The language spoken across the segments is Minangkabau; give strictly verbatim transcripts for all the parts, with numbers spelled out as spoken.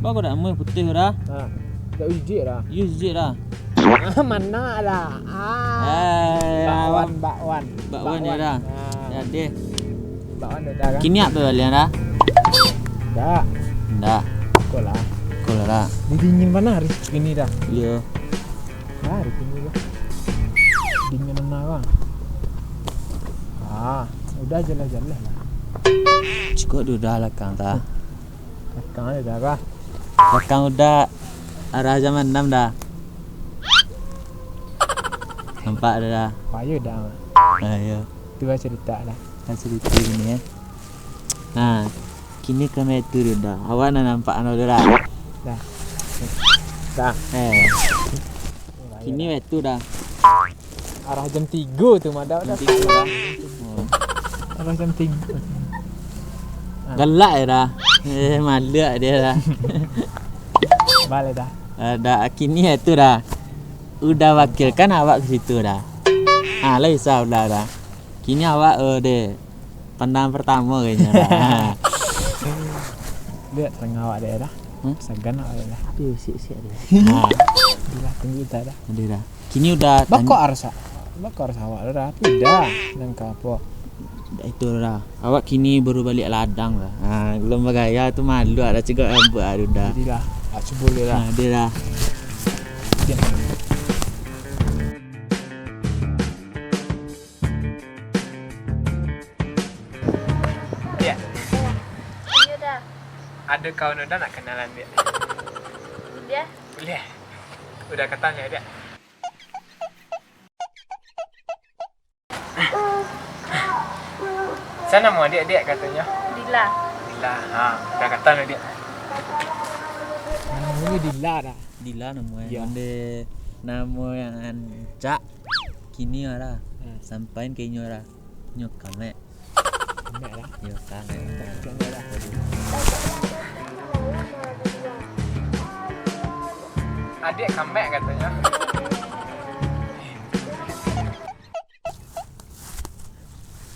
Apo kau dak amuah putiah dah? Ha. Dak jijik dah. Iyo jijik dah. Mana lah? Ah. Eh, bakwan, bakwan. Bakwan yo dah. Ah. Yo deh. Bakwan dah kan? Kini apo balian dah? Dak. Dak. Kok lah? Kok lah dah? Di dingin panas hari kini dah. Iyo. Nah, di sini lah. Dingin benar, bang. Ah, udah jelas-jelas lah. Cukup tu dah lakang dah. Lakang ada dah, kah? Lakang udah arah jam enam dah. Nampak dah dah. Payu dah. Ah, iyo. Tu lah cerita dah. Lah cerita gini, eh. Nah, kini kami tu dah. Awak nak nampak anu dah. Dah. Dah. Eh. Kini waktu dah. Arah jam tigo tu, Madau dah. Jam tigo dah. Oh. Arah jam tigo. Galak ya dah. Eh, malu dia dah. Balik dah. Ah, dah, kini waktu dah. Udah wakil kan awak ke situ dah. Ah, lah bisa udah dah. Kini awak, eh, deh. Pandangan pertamo kayaknyo dah. Lihat tengah awak deh dah. Hmm? Sagan awak deh dah. Aduh, siap-siap deh. Nah. Bila tunggu kita dah. Ada dah. Kini udah tanya. Bakok harus, bakok harus awak dah. Tapi dah, nangka apo? Dah itu dah. Awak kini baru balik ladang dah. Ha, belum bagaya tu malu ada cegak rambut ada dah. Jadi dah. Ah, cubo dulu dah. Nah, dia dah. Diam. Diak. Iyo, Da. Ado kawan Uda nak kenalan, Diak. Buliah? Buliah. Uda katan yo, Diak? Sia namo Diak, Diak, katonyo? Dila. Dila. Ha, Uda katan, Diak. Namonyo Dila, Da. Dila namo e. Iyo. Onde namo nan rancak. Kini yo, Da. Hmm. Sampaian ka inyo, Da. Nyo kamek. Kamek lah. Yo, kamek. Kamek lah. Adiak kamek katonyo.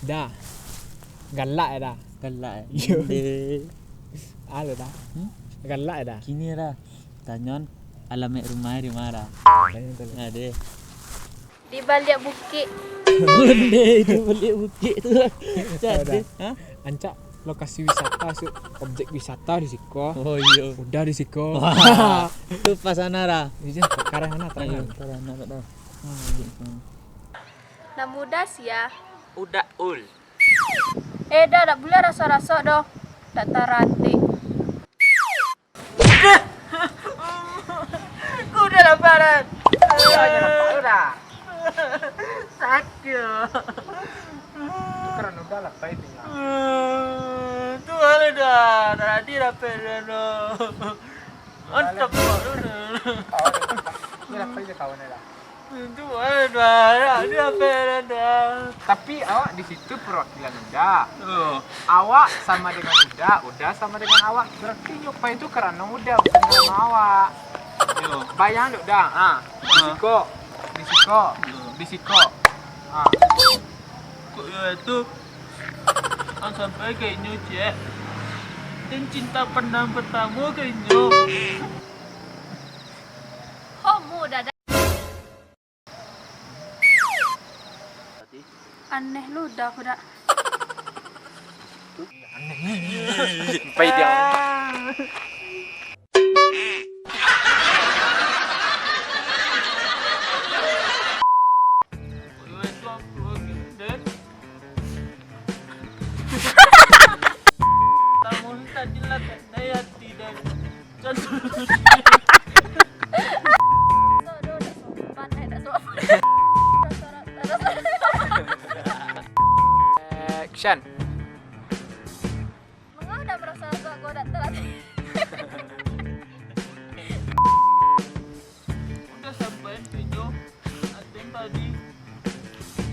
Da. Galak yo, Da. Galak yo. Iyo. Onde. Alo, Da. Hmm? Galak yo, Da. Kini, Da. Tanyoan alamaik rumah e di ma, Da? Tanyoan tu. Nah, deh. Di baliak bukik. Onde, di baliak bukik tu. Cak deh. Ha? Rancak lokasi wisata, su-, objek wisata di siko. Oh, iyo. Uda di siko. Wah, tu pas sana, Da. Iyo, karang sana, karang sana. Karang sana, Da. Hmm. Namo Uda sia? Uda Ul. Eh, Da, dak buliah raso-raso doh. Dak taratik. Ku udah lapar, Dan. Iyo, jangan lapar, Da. Sakik. Itu karano Uda lapar itu, Da. Tu alo, Da. Tadi lapar, Da. Mantap, Da. Iyo, lapar je kawan, Da. Itu ado, ado apo nan ado. Tapi awak di situ perwakilan Uda. Oh. Awak samo dengan Uda, Uda samo dengan awak. Berarti nyo pai tu karano Uda, bukan karano awak. Yo. Bayang dek Uda, ha. Di siko, di siko, di siko. Ha. Kok yo itu? Ang sampai ka inyo, cek. Dan cinta pandang pertamo ka inyo. Homo, Da. Aneh lu, Da, aku dak. Aneh. Pai dia. Namun tadi lah tak daya tidak. Action. Manga udah merasa agak godak telat. Udah sampai video. Aden tadi.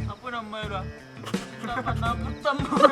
Apa nama ya, dah? Kita mana pertama?